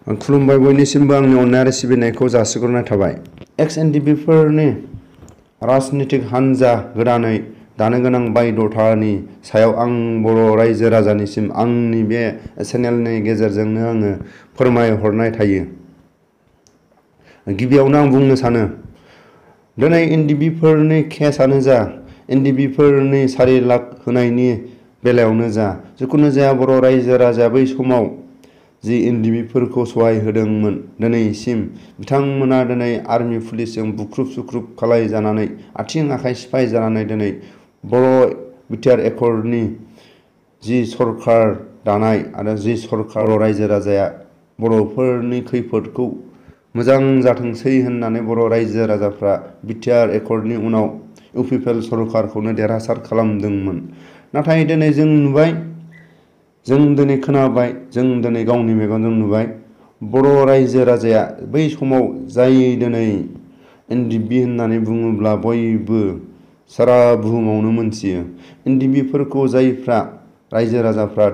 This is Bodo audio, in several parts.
खुलुमबाय बयनिसिमबो आंनि अननाय सिबिनायखौ जासिहरनाय थाबाय। एक्स एनडिएफबि राजनितिक हान्जा गोदानै दानो गोनां बायद'थानि सायाव आं बर' रायजो राजानिसिम आंनि बे चेनेलनि गेजेरजोंनो आङो फोरमायहरनाय थायो। गिबियावनो आं बुंनो सानो दिनै एनडिएफबिफोरनि केसआनो जा एनडिएफबिफोरनि 4 लाख होनायनि बेलायावनो जा जिखुनु जाया बर' रायजो राजाया बै समाव जि एनडिएफबिफोरखौ सहाय होदोंमोन दिनैसिम बिथांमोना दिनै आर्मि पुलिसजों बुख्रुब सुख्रुब खालाय जानानै आथिं आखाइ सिफाय जानानै दिनै बर' बिटिआर एकर्डनि जि सरकार दानाय आरो जि सरकार बर' रायजो राजाया बर'फोरनि खैफोदखौ मोजां जाथोंसै होननानै बर' रायजो राजाफ्रा बिटिआर एकर्डनि उनाव इउपिपिएल सरकारखौनो देरहासार खालामदोंमोन। नाथाय दिनै जों नुबाय, जों दिनै खोनाबाय, जों दिनै गावनि मेगनजों नुबाय बर' रायजो राजाया बै समाव जाय दिनै एनडिएफबि होननानै बुङोब्ला बयबो सारा बुहुमावनो मोनथियो। एनडिएफबिफोरखौ जायफ्रा रायजो राजाफ्रा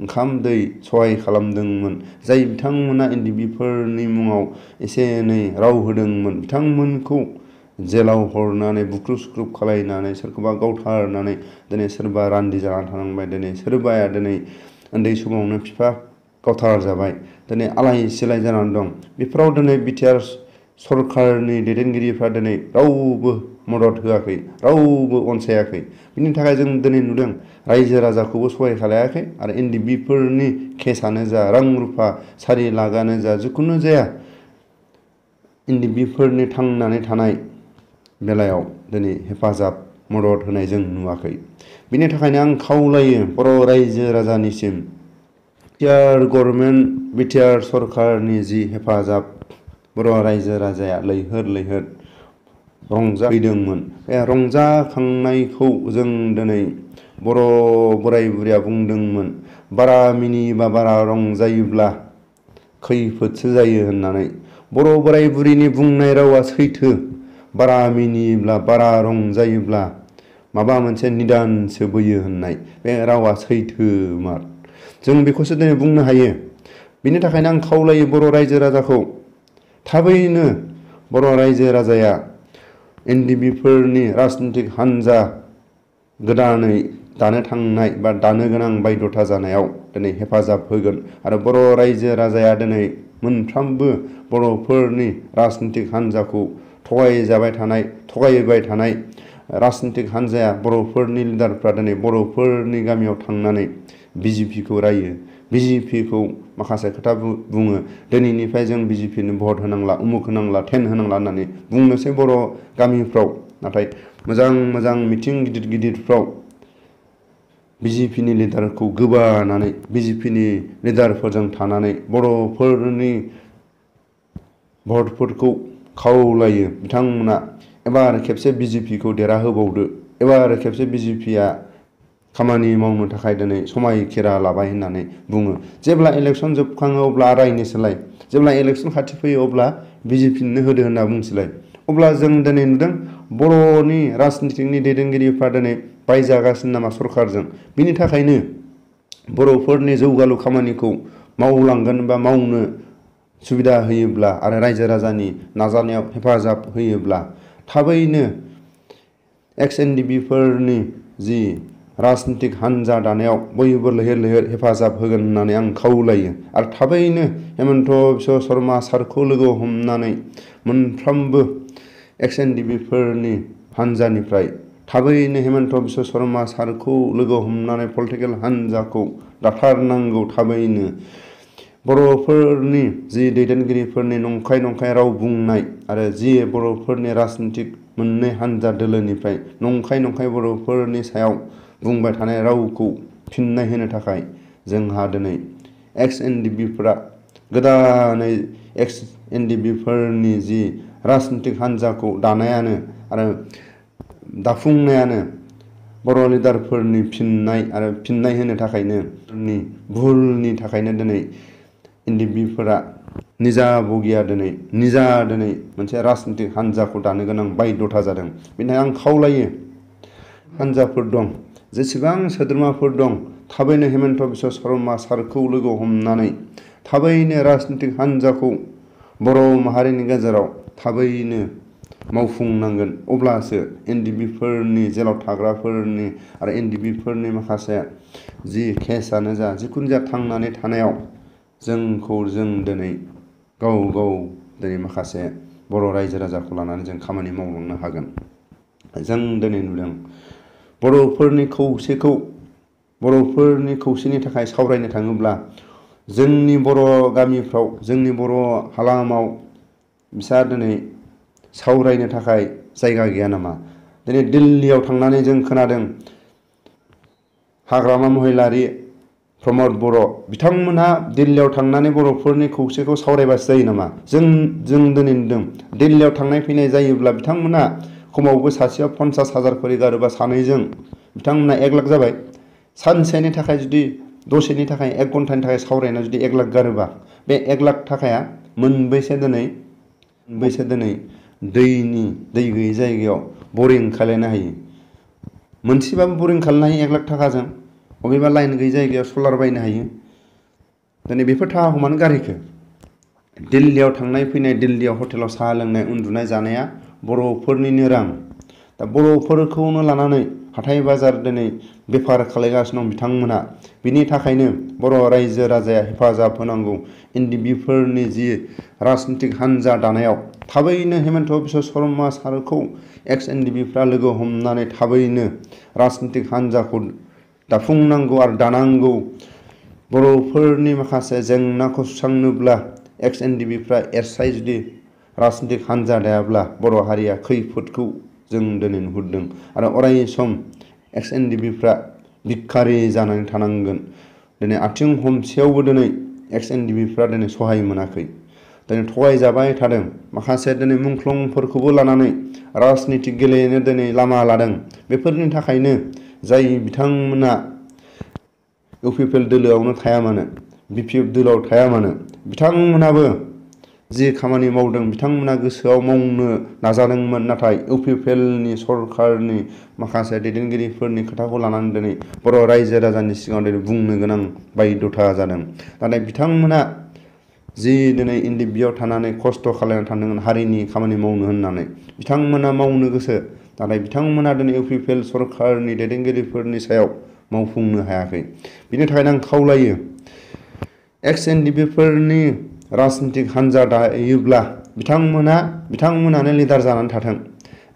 ओंखाम दै सहाय खालामदोंमोन, जाय बिथांमोना एनडिएफबिफोरनि मुङाव एसे एनै राव होदोंमोन, बिथांमोनखौ जेलाव हरनानै बुख्रुब सुख्रुब खालायनानै सोरखौबा गावथारनानै दिनै सोरबा रान्दि जानानै थानांबाय, दिनै सोरबाया दिनै उन्दै समावनो बिफा गावथार जाबाय, दिनै आलाय सिलाय जानानै दं। बेफोराव दिनै बिटिआर सरकारनि दैदेनगिरिफ्रा दिनै रावबो मदद होआखै, रावबो अनसायाखै। बिनि थाखाय जों दिनै नुदों रायजो राजाखौबो सहाय खालायाखै आरो एनडिएफबिफोरनि केसआनो जा रां रुफा 4 लाखआनो जा जिखुनु जाया एनडिएफबिफोरनि थांनानै थानाय बेलायाव दिनै हेफाजाब मदद होनाय जों नुवाखै। बिनि थाखायनो आं खावलायो बर' रायजो राजानिसिम बिटिआर गभर्नमेन्ट बिटिआर सरकारनि जि हेफाजाब बर' रायजो राजाया लैहोर लैहोर रंजाफैदोंमोन, बे रंजाखांनायखौ जों दिनै बर' बोराय बुरैया बुंदोंमोन बारा मिनियोबा बारा रंजायोब्ला खैफोदसो जायो होननानै। बर' बोराय बुरैनि बुंनाय रावा सैथो, बारा मिनियोब्ला बारा रंजायोब्ला माबा मोनसे निदानसो बोयो होननाय बे रावा सैथोमार। जों बेखौसो दिनै बुंनो हायो। बिनि थाखायनो आं खावलायो बर' रायजो राजाखौ थाबैनो बर' रायजो राजाया एनडिएफबिफोरनि राजनितिक हान्जा गोदानै दानो थांनाय बा दानो गोनां बायद'था जानायाव दिनै हेफाजाब होगोन आरो बर' रायजो राजाया दिनै मोनफ्रोमबो बर'फोरनि राजनितिक हान्जाखौ थगायबाय थानाय राजनितिक हान्जाया बर'फोरनि लिडारफ्रा दिनै बर'फोरनि गामियाव थांनानै बिजेपिखौ रायो, बिजेपिखौ माखासे खोथा बुङो, दिनैनिफ्राय जों बिजेपिनो भट होनांला, उमुक होनांला, थेन होनांला होननानै बुंनोसै बर' गामिफ्राव। नाथाय मोजां मोजां मिथिं गिदिर गिदिरफ्राव बिजेपिनि लिडारखौ गोबानानै बिजेपिनि लिडारफोरजों थानानै बर'फोरनि भटफोरखौ खावलायो बिथांमोना एबार खेबसे बिजेपिखौ देरहाहोबावदो, एबार खेबसे बिजेपिया खामानि मावनो थाखाय दिनै समायखिरा लाबाय होननानै बुङो। जेब्ला इलेक्सन जोबखाङो अब्ला रायनोसैलाय, जेब्ला इलेक्सन खाथि फैयो अब्ला बिजेपिनो होदो होनना बुंसैलाय। अब्ला जों दिनै नुदों बर'नि राजनितिकनि दैदेनगिरिफ्रा दिनै बायजागासिनो नामा सरकारजों। बिनि थाखायनो बर'फोरनि जौगालु खामानिखौ मावलांगोन बा मावनो सुबिदा होयोब्ला आरो रायजो राजानि नाजानायाव हेफाजाब होयोब्ला थाबैनो एक्स एनडिएफबिफोरनि जि राजनितिक हान्जा दानायाव बयबो लैहोर लैहोर हेफाजाब होगोन होननानै आं खावलायो। आरो थाबैनो हेमन्त बिश्व शर्मा सारखौ लोगो हमनानै मोनफ्रोमबो एक्स एनडिएफबिफोरनि हान्जानिफ्राय थाबैनो हेमन्त बिश्व शर्मा सारखौ लोगो हमनानै पलिटिकेल हान्जाखौ दाथारनांगौ। थाबैनो बर'फोरनि जि दैदेनगिरिफोरनि नंखाय राव बुंनाय आरो जि बर'फोरनि राजनितिक मोननै हान्जा दोलोनिफ्राय नंखाय बर'फोरनि सायाव बुंबाय थानाय रावखौ फिननाय होनो थाखाय जोंहा दिनै एक्स एनडिएफबिफोरा गोदानै एक्स एनडिएफबिफोरनि जि राजनितिक हान्जाखौ दानायानो आरो दाफुंनायानो बर' लिडारफोरनि फिननाय होनो थाखायनो भुलनि थाखायनो दिनै एनडिएफबिफोरा निजा मोनसे राजनितिक हान्जाखौ दानो गोनां बायद'था जादों। बेनिखायनो आं खावलायो हान्जाफोर दं, जेसेबां सोद्रोमाफोर दं, थाबैनो हेमन्त बिश्व शर्मा सारखौ लोगो हमनानै थाबैनो राजनितिक हान्जाखौ बर' माहारिनि गेजेराव थाबैनो मावफुंनांगोन। अब्लासो एनडिएफबीफोरनि जेलाव थाग्राफोरनि आरो एनडिएफबीफोरनि माखासे जि केसआनो जा जिखुनु जाया थांनानै थानायाव जों दिनै गाव दिनै माखासे बर' रायजो राजाखौ लानानै जों खामानि मावलांनो हागोन। जों दिनै नुदों बर'फोरनि खौसेनि थाखाय सावरायनो थाङोब्ला जोंनि बर' गामिफ्राव जोंनि बर' हालामाव बिसा दिनै सावरायनो थाखाय जायगा गैया नामा? दिनै दिल्लीयाव थांनानै जों खोनादों हाग्रामा महिलारि प्रमद बर' बिथांमोनहा दिल्लीयाव थांनानै बर'फोरनि खौसेखौ सावरायबासो जायो नामा? जों दिनै नुदों दिल्लीयाव थांनाय फैनाय जायोब्ला बिथांमोना खमावबो सासेयाव 50,000 खरि गारोबा सानैजों बिथांमोना 1 लाख जाबाय। सानसेनि थाखाय जुदि दसेनि थाखाय 1 घन्टानि थाखाय सावरायना जुदि 1 लाख गारोबा बे 1 लाख थाखाया मोनबैसे दिनै दै गैयै जायगायाव बरिं खालायनो हायो। मोनसेबाबो बरिं खालायनो हायो 1 लाख थाखाजों। अबेबा लाइन गैयै जायगायाव सलार बायनो हायो। दिनै बेफोर थाखाखौ मानो गारहैखो? दिल्लीयाव थांनाय फैनाय, दिल्लीयाव हटेलाव साहा लोंनाय उन्दुनाय जानाया बर'फोरनिनो रां। दा बर'फोरखौनो लानानै हाथाय बाजार दिनै बेफार खालायगासिनो दं बिथांमोना। बिनि थाखायनो बर' रायजो राजाया हेफाजाब होनांगौ। एनडिएफबीफोरनि जि राजनितिक हान्जा दानायाव थाबैनो हेमन्त बिश्व शर्मा सारखौ एक्स एनडिएफबीफ्रा लोगो हमनानै थाबैनो राजनितिक हान्जाखौ दाफुंनांगौ आरो दानांगौ। बर'फोरनि माखासे जेंनाखौ सुस्रांनोब्ला एक्स एनडिएफबीफ्रा एरसाय जुदि राजनितिक हान्जा दायाब्ला बर' हारिया खैफोदखौ जों दिनै नुहुरदों आरो अराय सम एक्स एनडिएफबीफ्रा भिखारि जानानै थानांगोन। दिनै आथिं हमसेयावबो दिनै एक्स एनडिएफबीफ्रा दिनै सहाय मोनाखै। दिनै थगायजाबाय थादों। माखासे दिनै मुंख्लंफोरखौबो लानानै राजनितिक गेलेनो दिनै लामा लादों। बेफोरनि थाखायनो जाय बिथांमोना इउपिपिएल दोलोआवनो थाया मानो, बिपिएफ दोलोआव थाया मानो, बिथांमोनाबो जि खामानि मावदों बिथांमोना गोसोआव मावनो नाजादोंमोन। नाथाय इउपिपिएलनि सरकारनि माखासे दैदेनगिरिफोरनि खोथाखौ लानानै दिनै बर' रायजो राजानि सिगाङाव दिनै बुंनो गोनां बायध'था जादों। नाथाय बिथांमोना जि दिनै एनडिएफबीआव थानानै खस्थ' खालामनानै थांदोंमोन हारिनि खामानि मावनो होननानै बिथांमोना मावनो गोसो। नाथाय बिथांमोना दिनै इउपिपिएल सरकारनि दैदेनगिरिफोरनि सायाव मावफुंनो हायाखै। बिनि थाखायनो आं खावलायो एक्स एनडिएफबीफोरनि राजनितिक हान्जा दायोब्ला बिथांमोनानो लिडार जानानै थाथों।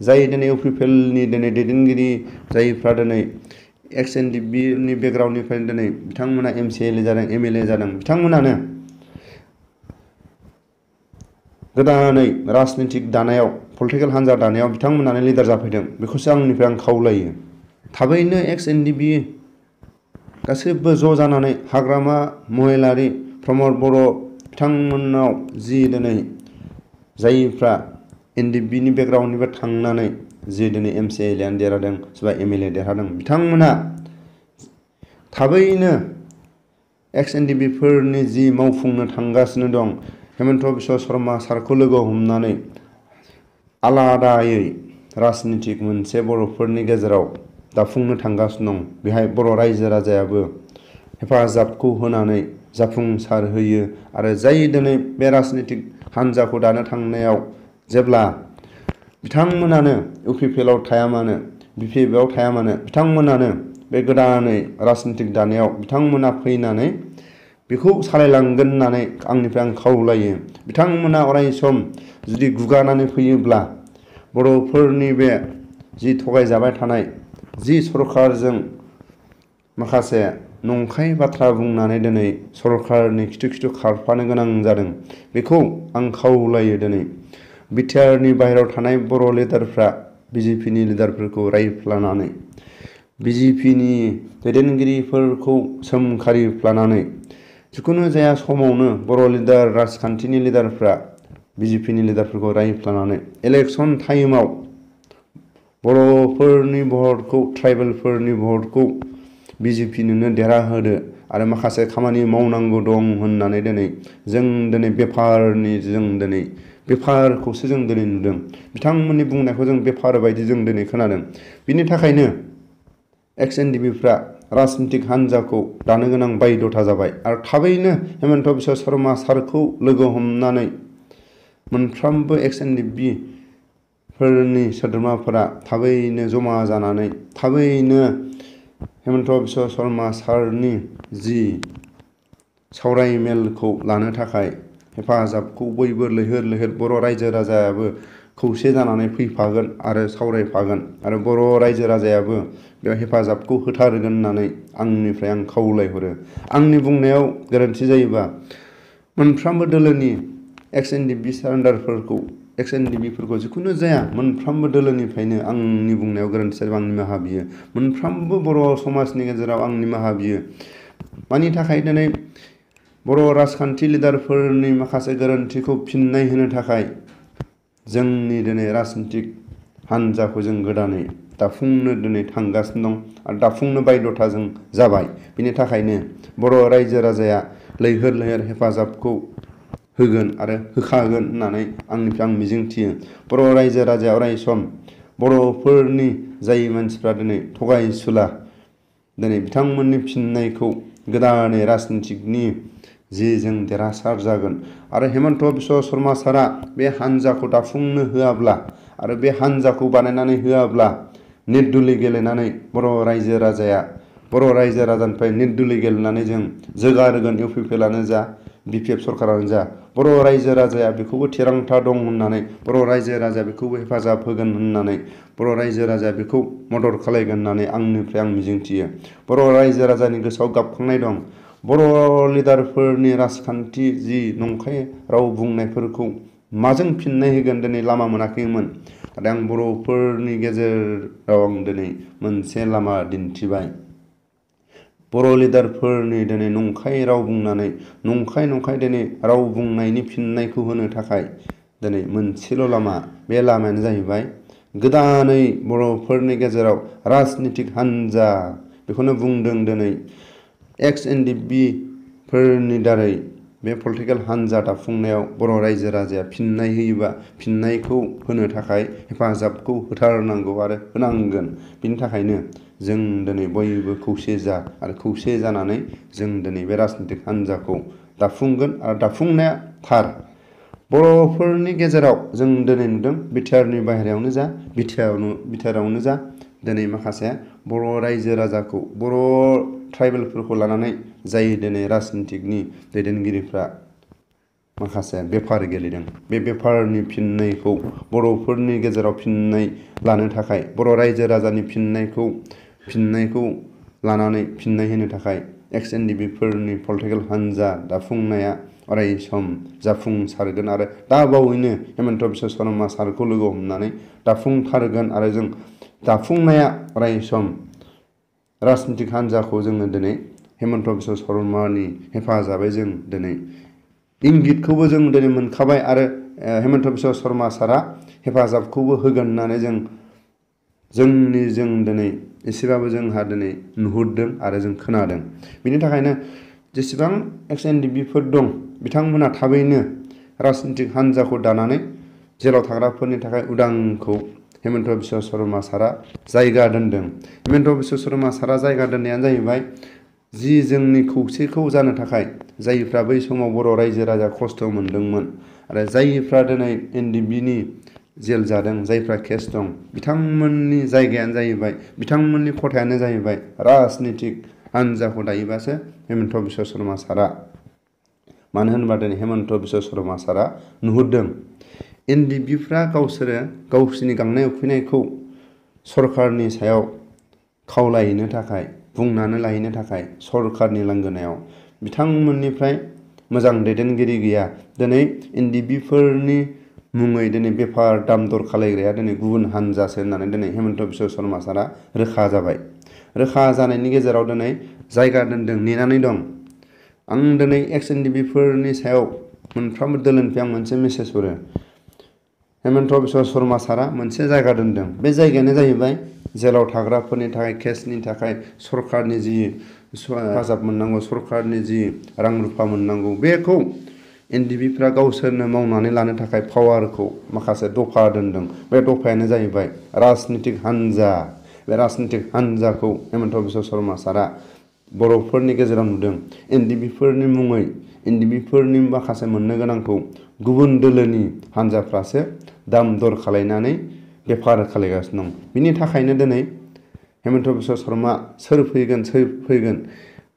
जाय दिनै इउपिपिएलनि दिनै दैदेनगिरि जायफ्रा दिनै एक्स एनडिएफबीनि बेकग्राउन्डनिफ्रायनो दिनै बिथांमोना एमसिएलए जादों, एमएलए जादों, बिथांमोनानो गोदानै राजनितिक दानायाव पलिटिकेल हान्जा दानायाव बिथांमोनानो लिडार जाफैदों। बेखौसो आंनिफ्राय आं खावलायो। थाबैनो एक्स एनडिएफबी गासैबो ज' जानानै हाग्रामा महिलारि प्रमद बर' बिथांमोनाव जि दिनै जायफ्रा एनडिएफबीनि बेकग्राउन्डनिफ्राय थांनानै जि दिनै एमसिएलएआनो देरहादों सोरबा एमएलए देरहादों बिथांमोना थाबैनो एक्स एनडिएफबीफोरनि जि मावफुंनो थांगासिनो दं हेमन्त बिश्व शर्मा सारखौ लोगो हमनानै आलादायै राजनितिक मोनसे बर'फोरनि गेजेराव दाफुंनो थांगासिनो दं। बेहाय बर' रायजो राजायाबो हेफाजाबखौ होनानै जाफुंसार होयो आरो जाय दिनै बे राजनितिक हान्जाखौ दानो थांनायाव जेब्ला बिथांमोनानो इउपिपिएलआव थाया मानो, बिपिएफआव थाया मानो, बिथांमोनानो बे गोदानै राजनितिक दानायाव बिथांमोना फैनानै बेखौ सालायलांगोन होननानै आंनिफ्राय आं खावलायो। बिथांमोना अराय सम जुदि गुगानानै फैयोब्ला बर'फोरनि बे जि थगायजाबाय थानाय जि सरकारजों माखासे नंखाय बाथ्रा बुंनानै दिनै सरकारनि खिथु खारफानो गोनां जादों। बेखौ आं खावलायो दिनै बिटिआरनि बाहेरायाव थानाय बर' लिडारफ्रा बिजेपिनि लिडारफोरखौ रायफ्लानानै बिजेपिनि दैदेनगिरिफोरखौ सोमखारिफ्लानानै जिखुनु जाया समावनो बर' लिडार राजखान्थिनि लिडारफ्रा बिजेपिनि लिडारफोरखौ रायफ्लानानै इलेक्सन टाइमाव बर'फोरनि भटखौ ट्राइबेलफोरनि भटखौ बिजेपिनोनो देरहाहोदो आरो माखासे खामानि मावनांगौ दं होननानै जों दिनै बेफारखौसो जों दिनै नुदों। बिथांमोननि बुंनायखौ जों बेफार बायदि जों दिनै खोनादों। बिनि थाखायनो एक्स एनडिएफबीफ्रा राजनितिक हान्जाखौ दानो गोनां बायद'था जाबाय आरो थाबैनो हेमन्त बिश्व शर्मा सारखौ लोगो हमनानै मोनफ्रोमबो XNDB फोरनि सोद्रोमाफोरा थाबैनो जमा जानानै थाबैनो हेमन्त बिश्व शर्मा सारनि जि सावरायमेलखौ लानो थाखाय हेफाजाबखौ बयबो लैहोर लैहोर बर' रायजो राजायाबो खौसे जानानै फैफागोन आरो सावरायफागोन आरो बर' रायजो राजायाबो बेयाव हेफाजाबखौ होथारगोन होननानै आंनिफ्राय आं खावलायहरो। आंनि बुंनायाव गोरोन्थि जायोबा मोनफ्रोमबो दोलोनि XNDB सारेन्डारफोरखौ XNDBफोरखौ जिखुनु जाया मोनफ्रोमबो दोलोनिफ्रायनो आंनि बुंनायाव गोरोन्थि जायोबा आं निमाहा बियो। मोनफ्रोमबो बर' समाजनि गेजेराव आं निमाहा बियो। मानि थाखाय दिनै बर' राजखान्थि लिडारफोरनि माखासे गोरोन्थिखौ फिननाय होनो थाखाय जोंनि दिनै राजनितिक हान्जाखौ जों गोदानै दाफुंनो दिनै थांगासिनो दं आरो दाफुंनो बायद'था जों जाबाय। बिनि थाखायनो बर' रायजो राजाया लैहोर लैहोर हेफाजाबखौ होगोन आरो होखागोन होननानै आंनिफ्राय आं मिजिंथियो। बर' रायजो राजाया अरायसम बर'फोरनि जाय मानसिफ्रा दिनै थगायसुला दिनै बिथांमोननि फिननायखौ गोदानै राजनितिकनि जि जों देरहासार जागोन आरो हेमन्त बिश्व शर्मा सारा बे हान्जाखौ दाफुंनो होआब्ला आरो बे हान्जाखौ बानायनानै होआब्ला निर्दुलि गेलेनानै बर' रायजो राजानिफ्राय निर्दुलि गेलेनानै जों जोगारगोन। UPPLआनो जा BPF सरकारानो जा बर' रायजो राजाया बेखौबो थिरांथा दं होननानै बर' रायजो राजाया बेखौबो हेफाजाब होगोन होननानै बर' रायजो राजाया बेखौ मदद खालायगोन होननानै आंनिफ्राय आं मिजिंथियो। बर' रायजो राजानि गोसोआव गाबखांनाय दं। बर' लिडारफोरनि राजखान्थि जि नंखाय राव बुंनायफोरखौ माजों फिननाय होगोन दिनै लामा मोनाखैमोन। नाथाय आं बर'फोरनि गेजेराव आं दिनै मोनसे लामा दिन्थिबाय। बर' लिडारफोरनि दिनै नंखाय राव बुंनानै नंखाय दिनै राव बुंनायनि फिननायखौ होनो थाखाय दिनै मोनसेल' लामा, बे लामायानो जाहैबाय गोदानै बर'फोरनि गेजेराव राजनितिक हान्जा बेखौनो बुंदों दिनै XNDB फोरनि दारै बे पलिटिकेल हान्जा दाफुंनायाव बर' रायजो राजाया फिननाय होयोबा फिननायखौ होनो थाखाय हेफाजाबखौ होथारनांगौ आरो होनांगोन। बिनि थाखायनो जों दिनै बयबो खौसे जा आरो खौसे जानानै जों दिनै बे राजनितिक हान्जाखौ दाफुंगोन आरो दाफुंनाया थार। बर'फोरनि गेजेराव जों दिनै नुदों बिटिआरनि बाहेरायावनो जा बिटिआरावनो जा दिनै माखासे बर' रायजो राजाखौ बर' ट्राइबेलफोरखौ लानानै जाय दिनै राजनितिकनि दैदेनगिरिफ्रा माखासे बेफार गेलेदों। बे बेफारनि फिननायखौ बर'फोरनि गेजेराव फिननाय लानो थाखाय बर' रायजो राजानि फिननायखौ लानानै फिननाय होनो थाखाय XNDBफोरनि पलिटिकेल हान्जा दाफुंनाया अरायसम जाफुंसारगोन आरो दा बावैनो हेमन्त बिश्व शर्मा सारखौ लोगो हमनानै दाफुंथारगोन आरो जों दाफुंनाया अरायसम राजनितिक हान्जाखौ जोङो दिनै हेमन्त बिश्व शर्मानि हेफाजाबै जों दिनै इंगितखौबो जों दिनै मोनखाबाय आरो हेमन्त बिश्व शर्मा सारा हेफाजाबखौबो होगोन होननानै जों दिनै एसेबाबो जोंहा दिनै नुहुरदों आरो जों खोनादों। बिनि थाखायनो जेसेबां XNDBफोर दं बिथांमोना थाबैनो राजनितिक हान्जाखौ दानानै जेराव थाग्राफोरनि थाखाय उदांखौ हेमन्त बिश्व शर्मा सारा जायगा दोनदों। हेमन्त बिश्व शर्मा सारा जायगा दोननायानो जाहैबाय जि जोंनि खौसेखौ जानो थाखाय जायफ्रा बै समाव बर' रायजो राजा खस्थ' मोनदोंमोन आरो जायफ्रा दिनै NDBनि जेल जादों, जायफ्रा केस दं, बिथांमोननि जायगायानो जाहैबाय बिथांमोननि खथायानो जाहैबाय राजनितिक हान्जाखौ दायोबासो हेमन्त बिश्व शर्मा सारा। मानो होनबा दिनै हेमन्त बिश्व शर्मा सारा नुहुरदों NDBफ्रा गावसोरो गावसोरनि गांनाय उखैनायखौ सरकारनि सायाव खावलायहैनो थाखाय बुंनानै लाहैनो थाखाय सरकारनि लांगोनायाव बिथांमोननिफ्राय मोजां दैदेनगिरि गैया। दिनै NDBफोरनि मुङै दिनै बेफार दाम दर खालायग्राया दिनै गुबुन हान्जासो होननानै दिनै हेमन्त बिश्व शर्मा सारा रोखा जाबाय। रोखा जानायनि गेजेराव दिनै जायगा दोनदों, नेनानै दं। आं दिनै XNDBफोरनि सायाव मोनफ्रोमबो दोलोनिफ्राय आं मोनसे मेसेज हरो। हेमन्त बिश्व शर्मा सारा मोनसे जायगा दोनदों। बे जायगायानो जाहैबाय जेलाव थाग्राफोरनि थाखाय केसनि थाखाय सरकारनि जि हेफाजाब मोननांगौ, सरकारनि जि रां रुफा मोननांगौ, बेखौ NDBफ्रा गावसोरनो मावनानै लानो थाखाय पावारखौ माखासे दफा दोनदों। बे दफायानो जाहैबाय राजनितिक हान्जा। बे राजनितिक हान्जाखौ हेमन्त बिश्व शर्मा सारा बर'फोरनि गेजेराव नुदों। एनडिएफबिफोरनि मुङै एनडिएफबिफोरनि माखासे मोननो गोनांखौ गुबुन दोलोनि हान्जाफ्रासो दाम दर खालायनानै बेफार खालायगासिनो दं। बिनि थाखायनो दिनै हेमन्त बिश्व शर्मा सोर फैगोन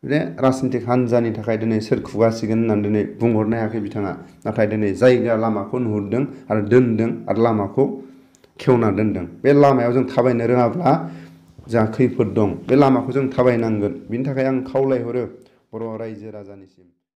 बे राजनितिक हान्जानि थाखाय दिनै सोर खुगासिगोन होननानै दिनै बुंहरनो हायाखै बिथाङा। नाथाय दिनै जायगा लामाखौ नुहुरदों आरो दोनदों आरो लामाखौ खेवना दोनदों। बे लामायाव जों थाबायनो रोङाब्ला जा खैफोद दं बे लामाखौ जों थाबायनांगोन। बिनि थाखाय आं खावलायहरो बर' रायजो राजानिसिम।